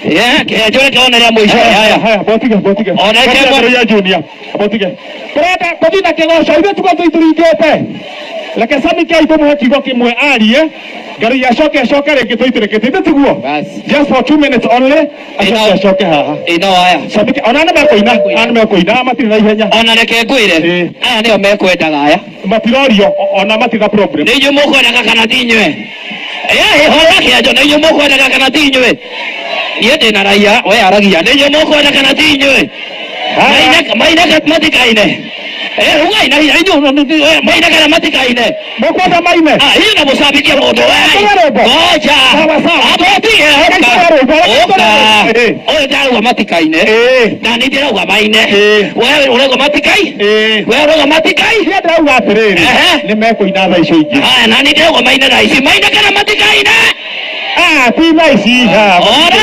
Kĩenjo reke one rĩa mũico. Haya. Haya, botige, botige. Ona ike Botige, Junior. Botige. Tũrenda tũthiĩ na kĩgoco, ithuĩ tiguo tũitũringĩte. Reke Sami K tũmũhe kiugo kĩmwe arie, Ngai acoke acoke rĩngĩ tũitũrĩkĩte, ithuĩ tiguo? Bas. Just for 2 minutes only, acoke acoke haha. Ĩno aya. Sami K, ona nĩ mekũina, aya nĩ mekũina, matirĩ na ihenya. Ona reke ngwĩre. Aya nĩo mekwendaga aya. Matirorio, ona matirĩ na problem. Nĩ inyuĩ mũkwendaga kana ti inyuĩ? Hũra kĩanjo, nĩ inyuĩ mũkwendaga kana ti inyuĩ? Niĩ ndĩ na raia, we aragia. Nĩ inyuĩ mũkwenda kana ti inyuĩ? Maine, maine matikaine. Ugai na hinya, inyuĩ maine kana matikaine? Mũkwenda maine? Ah, hiyo na mũcabithia mũndũ we. Tũre rwĩmbo. Ngoja. Sawa, sawa. Abotige, Reke tũre rwĩmbo, reke tũre ũka. rwĩmbo. Ũyũ ndarauga matikaine. Na nĩ ndĩrauga maine. We ũrauga matikai? We ũrauga matikai? Niĩ ndĩrauga atĩrĩrĩ, nĩ mekũina thaa icio ingĩ. Haya, na nĩ ndĩrauga maine thaa ici. Maine kana matikaine? Ah, ti thaa ici. Ah. Ora.